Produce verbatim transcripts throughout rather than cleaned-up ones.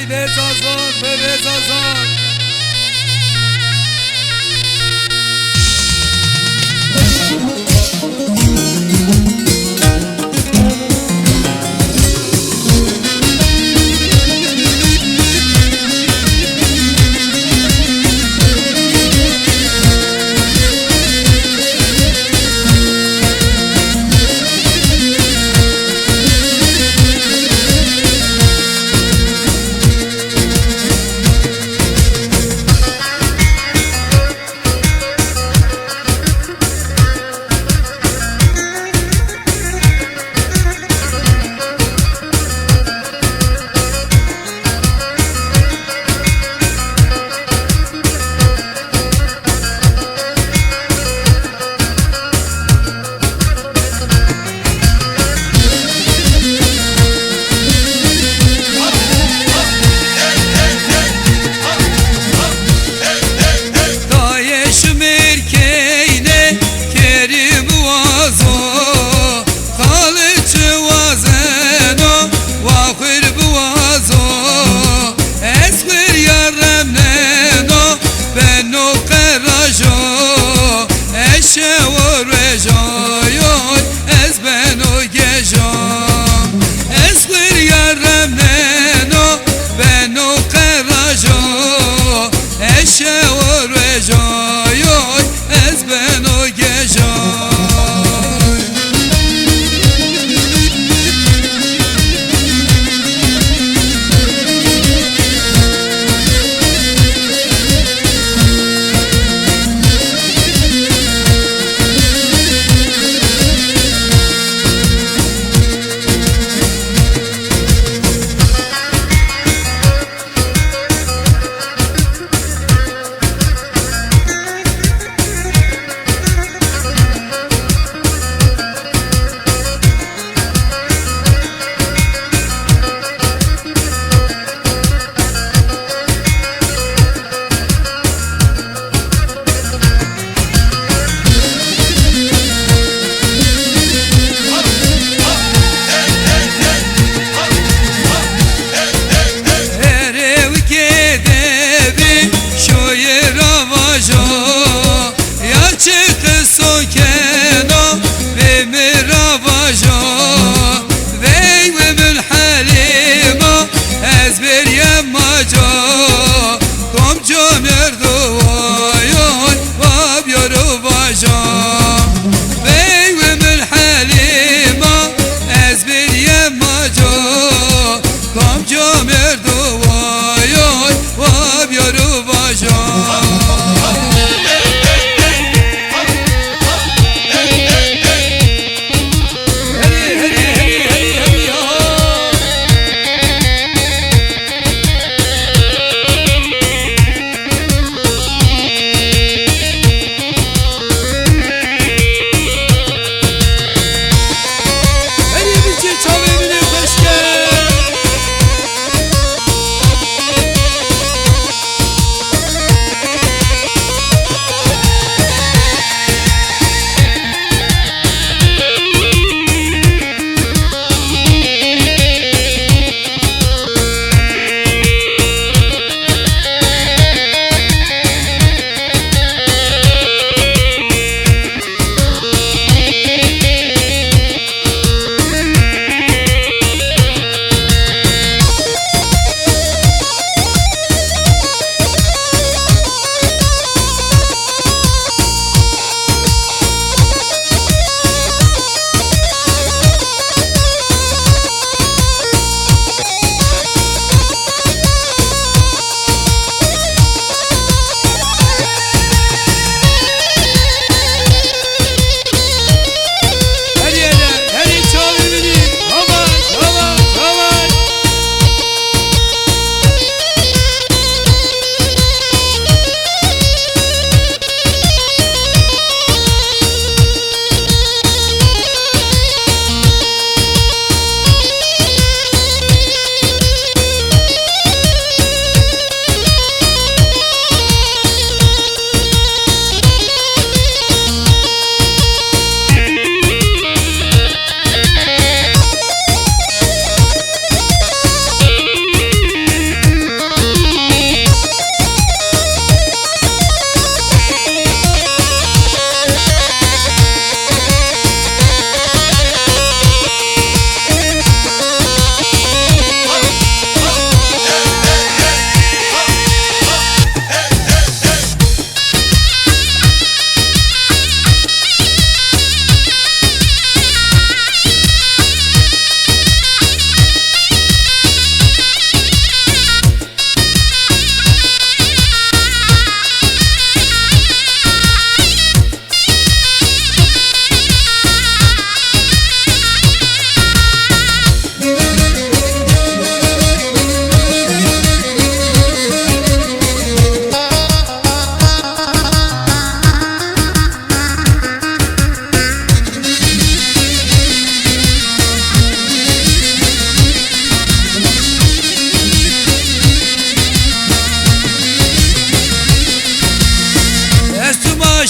Bê Zazan, bê, bê Zazan.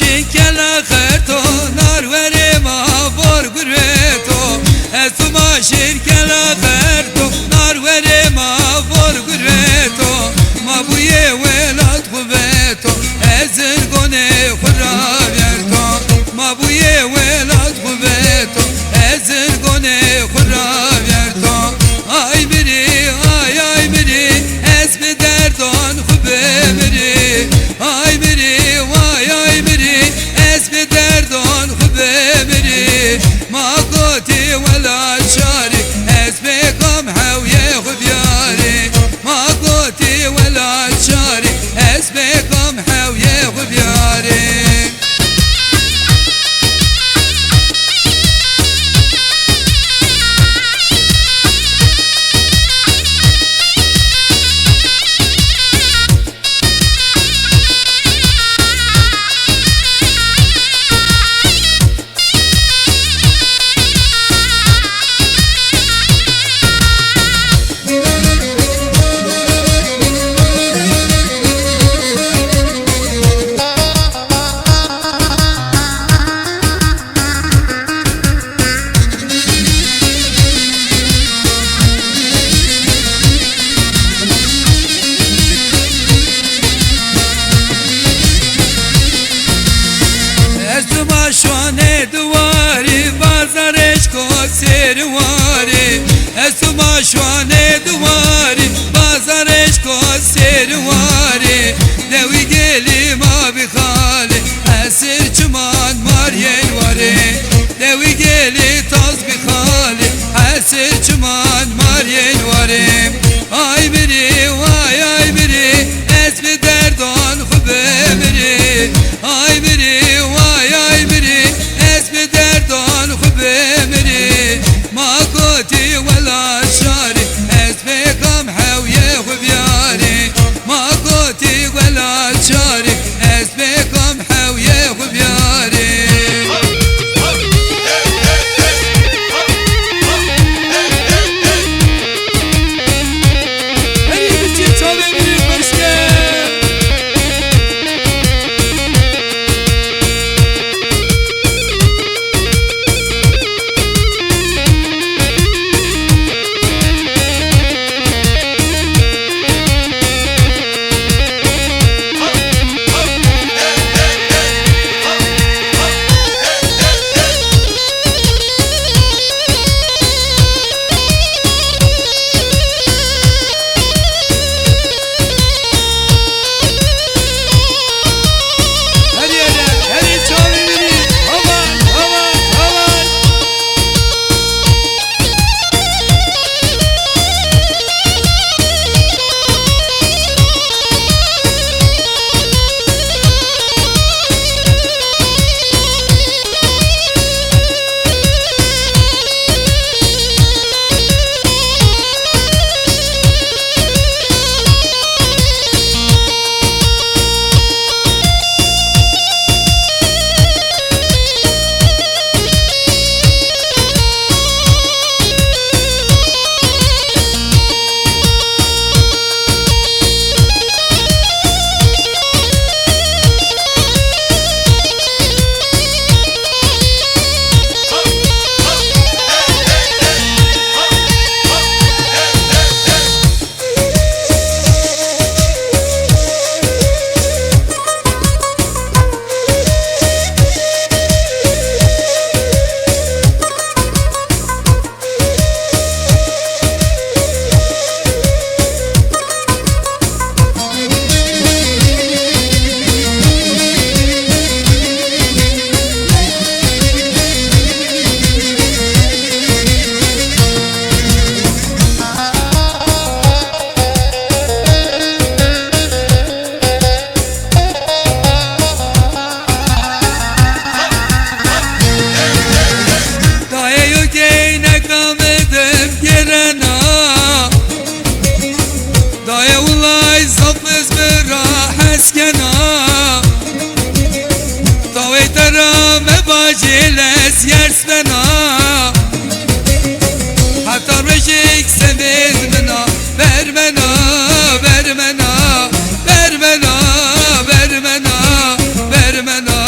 Şirkela xerto, nar werê ma vor gureto. Ez tu ma şirkela xerto, nar werê ma vor gureto. Ma buyê welat xu veto, ez zirgonê xu ra vierto. Ma buyê welat xu veto, ez zirgonê xu ra vierto. Ay mirî, ay, ay mirî, ez bi derdon xu bimirî. Ay mirî, way ay mirî, ez bi derdon xu bimirî. Ma gotî welat şarî, ez bê kam hewye xu biyarî. Ma gotî welat şarî, ez bê kam hewye xu biyarî. Ez tu ma şuanê duwarî, bazar eşko sêri warî. Ez tu ma şuanê duwarî, bazar eşko sêri warî. Dewî gelî ma bi xalî, hesir çiman mar yên warî. Dewî gelî taz bi xalî, hesir çiman mar yên warî. Ay mirî, way ay mirî, ez bi derdon xu bimirî. Ay mirî, way ay mirî, ez bi derdon xu bimirî. Ma gotî welat şarî, ez bê kam hewye xu biyarî. Ma gotî welat şarî, ez bê kam hewye xu biyarî. Herî biçî çavê mi rê xweş ke. Her yerde, her çavê mi rê. Aman, aman, aman. Dayê yo geyneka mi dim gêrena. Dayê wulay zaf ez mi ra hes kena. Tawey te ra mebacê lez yers bena. Heta rojêk semêd mina, bermena, bermena, bermena, bermena, bermena.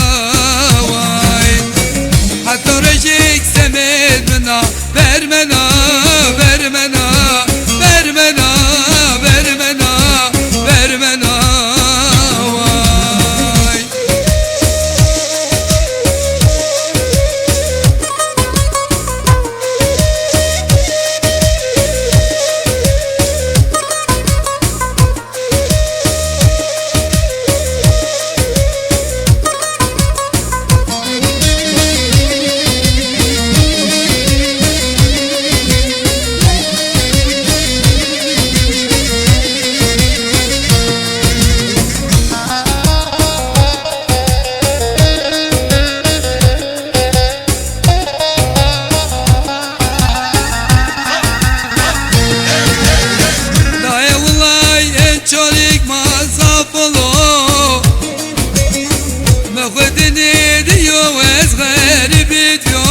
Xwedinê diyo ez xerîbî diyo.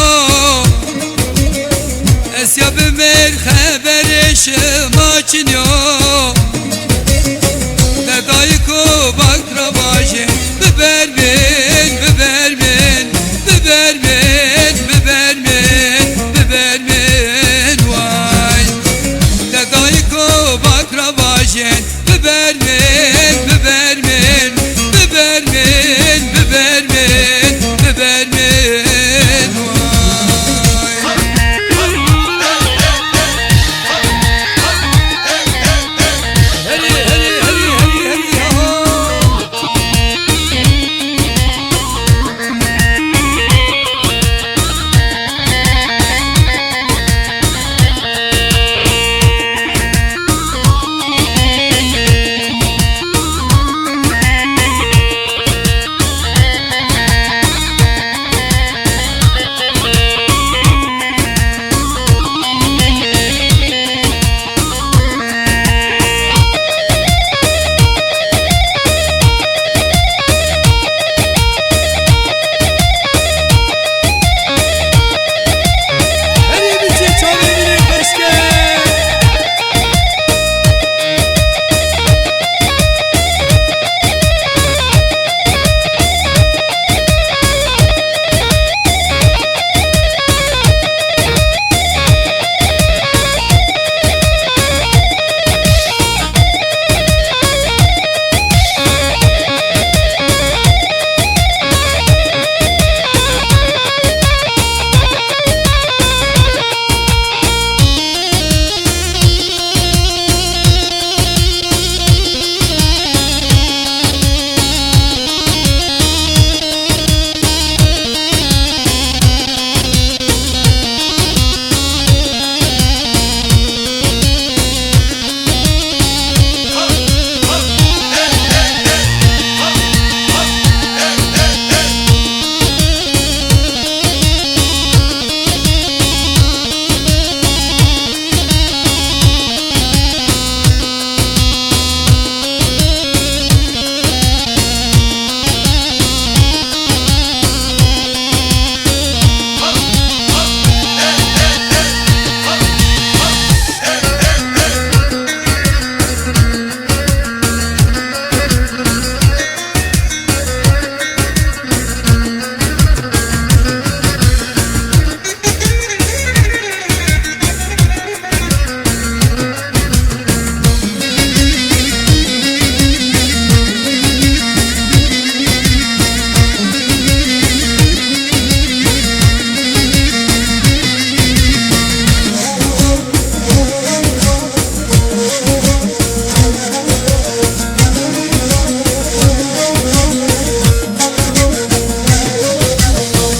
Ez ya bimir xeberê şima çin yo. De dayiko bak ra vajin, biber min, biber min, biber min, biber min, biber min, way. De dayiko bak ra vajin, biber min, biber min, biber min, biber min, biber min, vay. Herî, herî, herî, herî, herî, ha.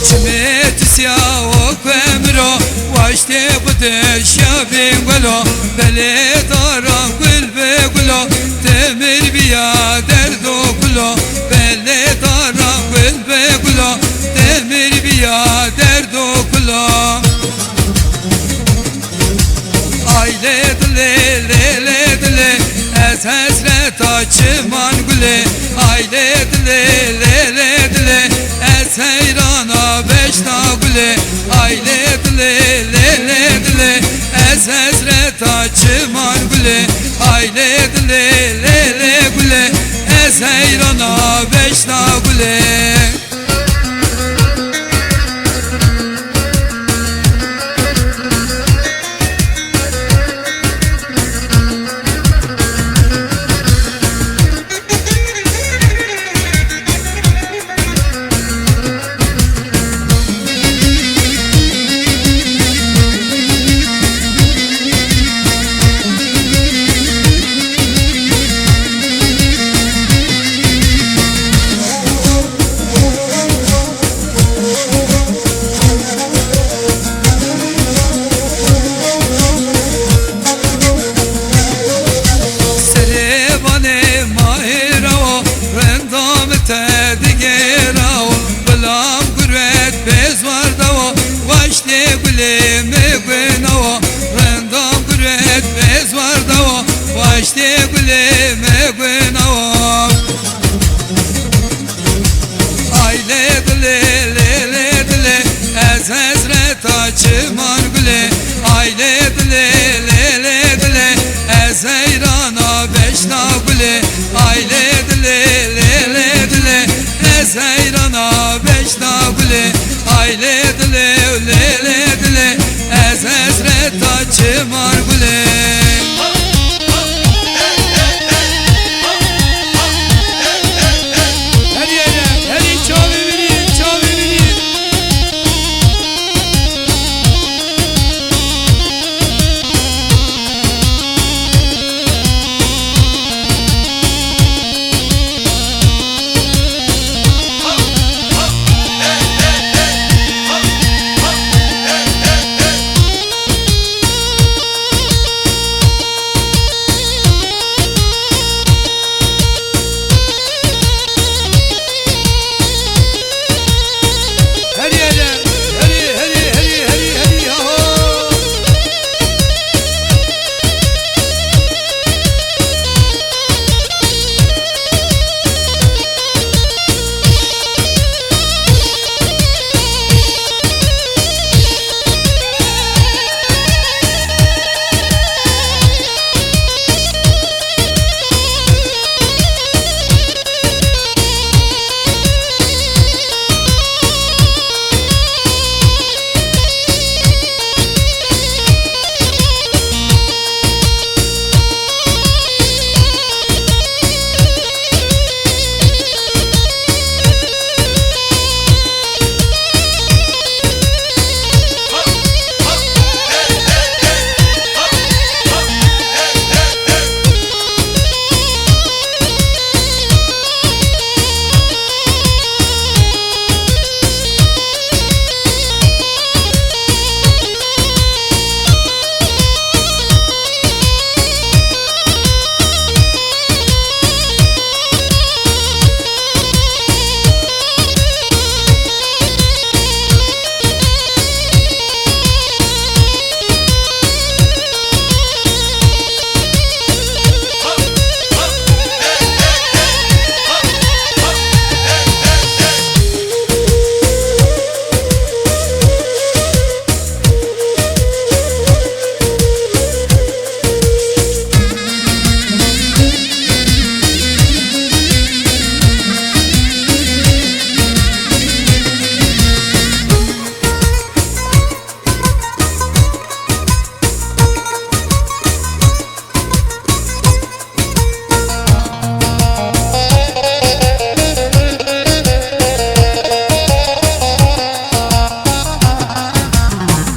Çimê tu sîya o kuemiro, waştê xwu de şiya bîn gulo, belê daran gul bi gulo, demir bîya derdo kulo, belê daran gul bi gulo, demir bîya derdo kulo. Ay lê dilê, lê lê dilê, ez hesreta çiman gulê. Ay lê dilê, lê lê dilê, ez heyrana beşna gulê. Ay lê dilê, lê lê dilê, ez hesreta çiman gulê. Ay lê dilê, lê lê gulê, ez heyrana beşna gulê. Dilê, lê, lê, dilê, ez hezreta çiman gulê. Ay lê dilê, lê, lê, dilê, ez heyrana beşna gulê. Ay lê dilê, lê, lê, dilê, ez heyrana beşna gulê. Ay lê dilê, lê, lê, dilê, ez hezreta çiman gulê. Her yere, her çavê winî, çavê winî. Her yere, heri, heri, heri, heri, heri, ha, ha.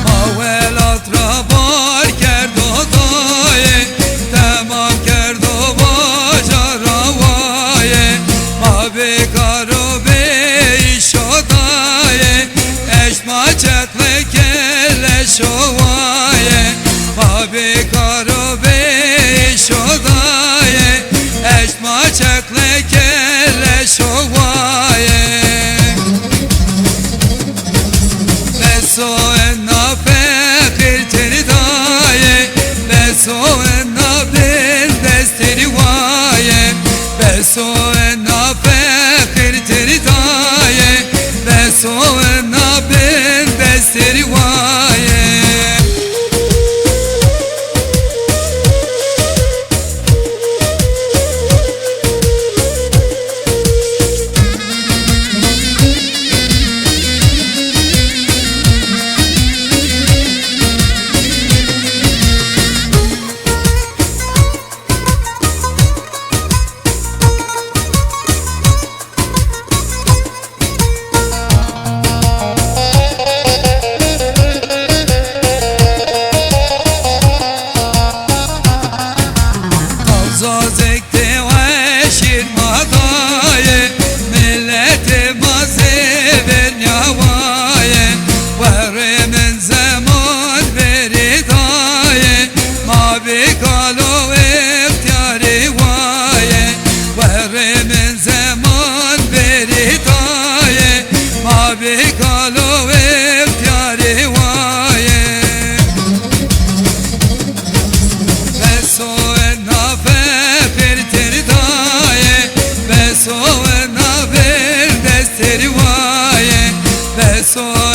Ma welat ra bar kerdo dayê, temam kerdo bajar ra wayê. Ma bêkar û bêîş o dayê, eşt ma çetlê keleş o wayê. Ma bêkar û bêîş o dayê, eşt ma çetlê keleş o wayê. Bes o ena feqîr tenî dayê, bes o ena bindest tenî wayê. Bes o ena feqîr tenî dayê, bes o ena bindest tenî wayê. Zazek de eşîr ma dayê, miletê ma zêver nîya wayê. Werê min zeman verî dayê, ma bê kal û extîyarî wayê. Werê min zeman verî dayê, ma bê kal û extîyarî wayê. Bes o ena feqîr tenî dayê, bes o ena bindest tenî wayê. Soy